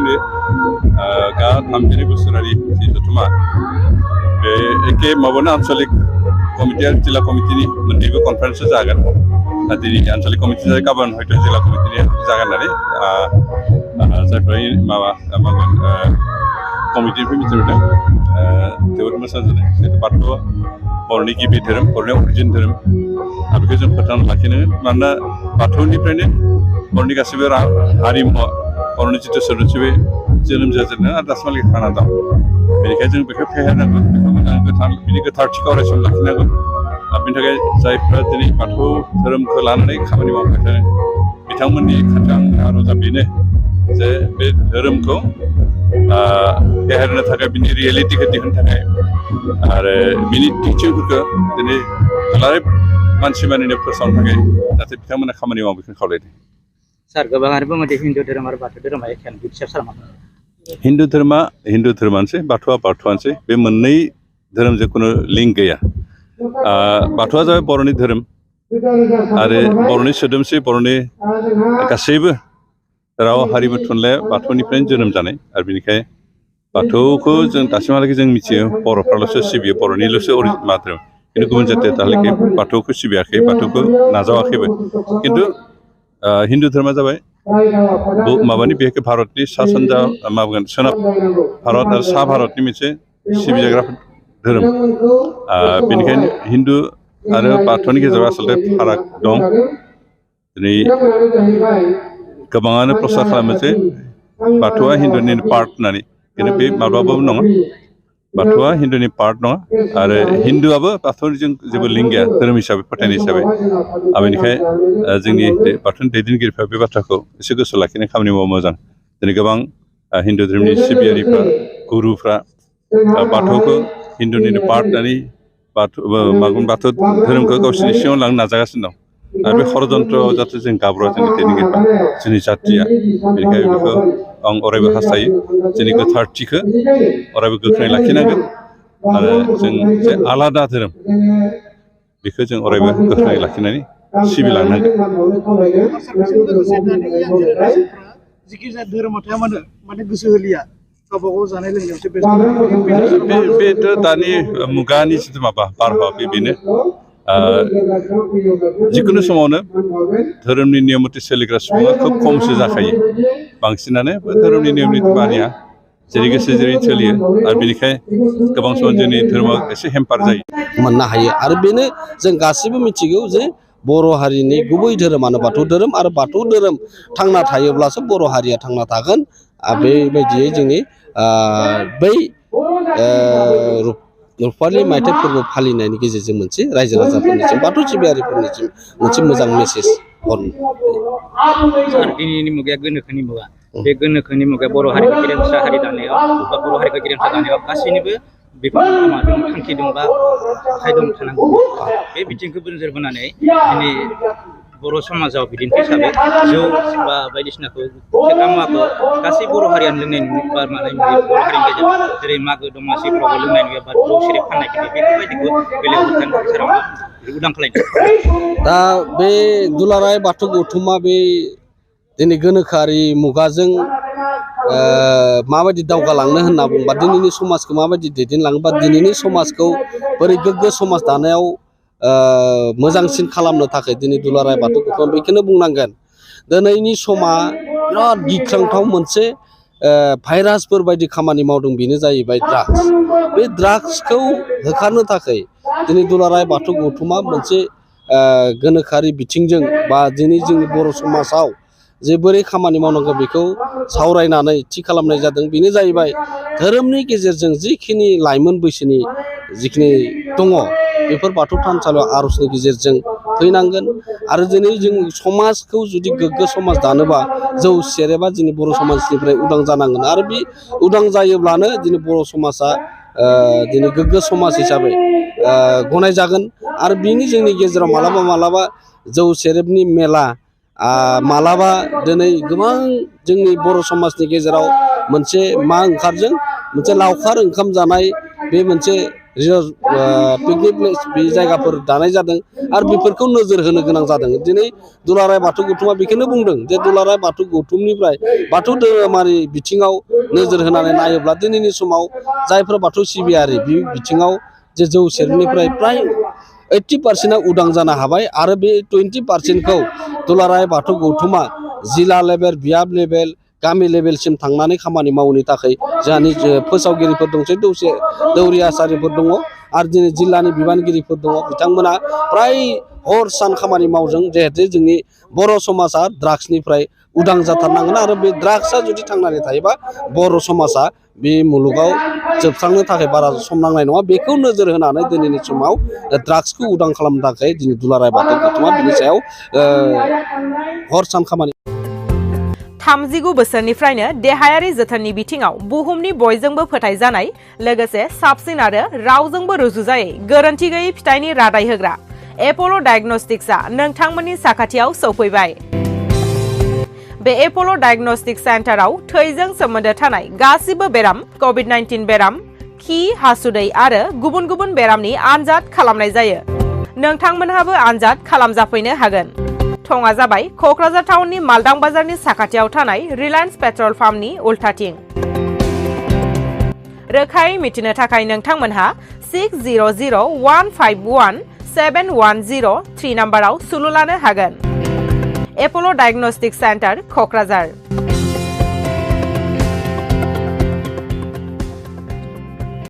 जोंनि गा 30 बोसोरारि जि जथुमा बे एखे माबानो आन्चलिक कमिटि आरो जिल्ला कमिटिनि मोननैबो कनफारेन्स जागोन दिनै आन्चलिक कमिटि जाय गाबोन हयथ' जिल्ला कमिटिनि जागोन होननानै जायफ्रा माबा मागोन कमिटिनिफ्राय मिथिहरदों जोबोद मोजां जादों जिहेतु बाथौआ बर'नि गिबि धोरोम बर'नि अरिजिन धोरोम आरो बेखौ जों फोथांना लाखिनांगोन मानोना बाथौनिफ्रायनो बर'नि गासैबो हारिमुवा बर'नि जिथु सोदोमस्रि बे जोनोम जाजेनदों आरो दासिमहालागै थांना दं बेनिखायनो जों बेखौ फेहेरनांगोन बेखौ मोजां बिनि गोथारथिखौ अरायसम लाखिनांगोन बेनि थाखाय जायफ्रा दिनै बाथौ धोरोमखौ लानानै खामानि मावबाय थादों बिथांमोननि खाथियाव आर'जआ बेनो जे बे धोरोमखौ फेहेरनो थाखाय बिनि रियेलिटिखौ दिहुननो थाखाय आरो बिनि टिचिंफोरखौ दिनै दुलाराय मानसि मानिनो फोसावनो थाखाय जाहाथे बिथांमोना खामानि मावो बेखौनो खावलायदों सार गोबां आरो बुङो दि हिन्दु धोरोम आरो बाथौ धोरोमा एखेयानो बिदिसो सार मा हिन्दु धोरोमा हिन्दु धोरोमानोसै बाथौआ बाथौआनोसै बे मोननै धोरोमजों खुनु लिंक गैया बाथौआ जाबाय बर'नि धोरोम आरो बर'नि सोदोमस्रि बर'नि गासैबो राव हारिमु थुनलाइया बाथौनिफ्रायनो जोनोम जानाय आरो बेनिखायनो बाथौखौ जों दासिमहालागै जों मिथियो बर'फ्राल'सो सिबियो बर'निल'सो मा धोरोम खिन्थु गुबुन जाथिया दाहालागै बाथौखौ सिबियाखै बाथौखौ नाजावाखैबो खिन्थु हिन्दु धोरोमा जाबाय माबानि बेखौ भारतनि सा सानजा माबागोन सोनाब भारत आरो सा भारतनि मोनसे सिबिजाग्रा धोरोम बेनिखायनो हिन्दु आरो बाथौनि गेजेराव आसलथे फाराग दं दिनै गोबाङानो प्रसार खालामो जे बाथौआ हिन्दुनि पार्ट होननानै खिन्थु बे माब्लाबाबो नङा बाथौआ हिन्दुनि पार्ट नङा आरो हिन्दुआबो बाथौजों जेबो लिंक गैया धोरोम हिसाबै फोथायनाय हिसाबै बेनिखायनो जोंनि बाथौनि दैदेनगिरिफ्रा बे बाथ्राखौ एसे गोसोआव लाखिनाय खामानि मावो मोजां दिनै गोबां हिन्दु धोरोमनि सिबियारिफ्रा गुरुफ्रा बाथौखौ हिन्दुनिनो पार्ट होननानै बाथौ धोरोमखौ गावसोरनि सिङाव लांनो नाजागासिनो दं आरो बे षड़जन्त्रआव जाहाथे जों गाब्र'आ जोंनि दैदेनगिरिफ्रा जोंनि जाथिया बेनिखायनो बेखौ आं अरायबो हास्थायो जोंनि गोथारथिखौ अरायबो गोख्रोङै लाखिनांगोन आरो जों जे आलादा धोरोम बेखौ जों अरायबो गोख्रोङै लाखिनानै सिबिलांनांगोन जिखि जाया धोरोमाव थाया माने गोसो होलिया गावबा गाव जानाय लोंनायावसो बेथ' दानि मुगानि जिथु माबा बारहावा बेनो जिखुनु समावनो धोरोमनि नियम मथे सोलिग्रा सुबुङा खोब खमसो जाखायो बांसिनानो धोरोमनि नियम निथि मानिया जेरै गोसो जेरै सोलियो आरो बेनिखायनो गोबां समाव जोंनि धोरोमाव एसे हेम्पार जायो मोननो हायो आरो बेनो जों गासैबो मिथिगौ जे बर' हारिनि गुबै धोरोमानो बाथौ धोरोम आरो बाथौ धोरोम थांना थायोब्लासो बर' हारिया थांना थागोन बेबायदियै जोंनि बै रुफालि मायथाइ फोरबो फालिनायनि गेजेरजों मोनसे रायजो राजाफोरनिसिम बाथौ सिबियारिफोरनिसिम मोनसे मोजां मेसेज हरनो दिनैनि मुगाया गोनोखोनि मुगा बे गोनोखोनि मुगाया बर' हारिखौ गेरेमसा हारि दानायाव बा बर' हारिखौ गेरेमसा दानायाव गासैनिबो बेफोर दं थांखि दं बा आखाइ दं थानांगौ बे बिथिंखौ नोजोर बोनानै दिनै बर' समाजाव बिदिन्थि हिसाबै जौ बा बायदिसिनाखौ फेग्रा मुवाखौ गासै बर' हारियानो लोंनाय नुयो बा मानाय नुयो बर' हारिनि गेजेराव जेरै मागो दमासिफोरावबो लोंनाय नुयो बा जौ सेरेब फाननाय नुयो बेफोरबायदिखौ बेलेगाव होबथानो साराव उदां खालामदों दा बे दुलाराय बाथौ गौथुमा बे दिनै गोनोखोआरि मुगाजों माबायदि दावगालांनो होनना बुंबा दिनैनि समाजखौ माबायदि दैदेनलाङोबा दिनैनि समाजखौ बोरै गोग्गो समाज दानायाव मोजांसिन खालामनो थाखाय दिनै दुलाराय बाथौ गौथुमा बेखौनो बुंनांगोन दिनैनि समा बिराद गिख्रांथाव मोनसे भाइरासफोर बायदि खामानि मावदों बेनो जाहैबाय ड्राग्स बे ड्राग्सखौ होखारनो थाखाय दिनै दुलाराय बाथौ गौथुमा मोनसे गोनोखोआरि बिथिंजों बा दिनै जोंनि बर' समाजाव जे बोरै खामानि मावनांगौ बेखौ सावरायनानै थि खालामनाय जादों बेनो जाहैबाय धोरोमनि गेजेरजों जिखिनि लाइमोन बैसोनि जिखिनि दङ बेफोर बाथौ थानसालियाव आर'जनि गेजेरजों फैनांगोन आरो दिनै जों समाजखौ जुदि गोग्गो समाज दानोबा जौ सेरेबा जोंनि बर' समाजनिफ्राय उदां जानांगोन आरो बे उदां जायोब्लानो दिनै बर' समाजा दिनै गोग्गो समाज हिसाबै गनायजागोन आरो बिनि जोंनि गेजेराव मालाबा जौ सेरेबनि मेला मालाबा दिनै गोबां जोंनि बर' समाजनि गेजेराव मोनसे मा ओंखारदों मोनसे लावखार ओंखाम जानाय बे मोनसे पिकनिक प्लेस बे जायगाफोर दानाय जादों आरो बेफोरखौ नोजोर होनो गोनां जादों दिनै दुलाराय बाथौ गौथुमा बेखौनो बुंदों जे दुलाराय बाथौ गौथुमनिफ्राय बाथौ धोरोमारि बिथिङाव नोजोर होनानै नायोब्ला दिनैनि समाव जायफोर बाथौ सिबियारि बे बिथिङाव जे जौ सेरेबनिफ्राय प्राय 80% उदां जानो हाबाय आरो बे 20%खौ दुलाराय बाथौ गौथुमा जिल्ला लेभेल बियाब लेभेल गामि लेभेलसिम थांनानै खामानि मावनो थाखाय जोंहानि फोसावगिरिफोर दंसै दौरि आसारिफोर दङ आरो दिनै जिल्लानि बिबानगिरिफोर दङ बिथांमोना प्राय हर सान खामानि मावदों जिहेतु जोंनि बर' समाजा ड्राग्सनिफ्राय उदां जाथारनांगोन आरो बे ड्राग्सआ जुदि थांनानै थायोबा बर' समाजा बे मुलुगाव जोबस्रांनो थाखाय बारा सम नांनाय नङा बेखौ नोजोर होनानै दिनैनि समाव ड्राग्सखौ उदां खालामनो थाखाय दिनै दुलाराय बाथौ गौथुमा बिनि सायाव हर सान खामानि 39 बोसोरनिफ्रायनो देहायारि जोथोननि बिथिङाव बुहुमनि बयजोंबो फोथायजानाय लोगोसे साबसिन आरो रावजोंबो रुजुजायै गोरोन्थि गैयै फिथाइनि रादाय होग्रा एप'ल' डायग्नोस्टिक्सआ नोंथांमोननि साखाथियाव सौफैबाय बे एप'ल' डायग्नोस्टिक सेन्टाराव थैजों सोमोन्दो थानाय गासिबो बेराम कभिड-19 बेराम खि हासुदै आरो गुबुन गुबुन बेरामनि आनजाद खालामनाय जायो नोंथांमोनहाबो आनजाद खालामजाफैनो हागोन थङा जाबाय क'क्राझार टाउननि मालदां बाजारनि साखाथियाव थानाय रिलायन्स पेट्रल पाम्पनि उल्थाथिं रोखायै मिथिनो थाखाय नोंथांमोनहा 6001517103 नाम्बाराव सुलु लानो हागोन एप'ल' डायग्नोस्टिक सेन्टार क'क्राझार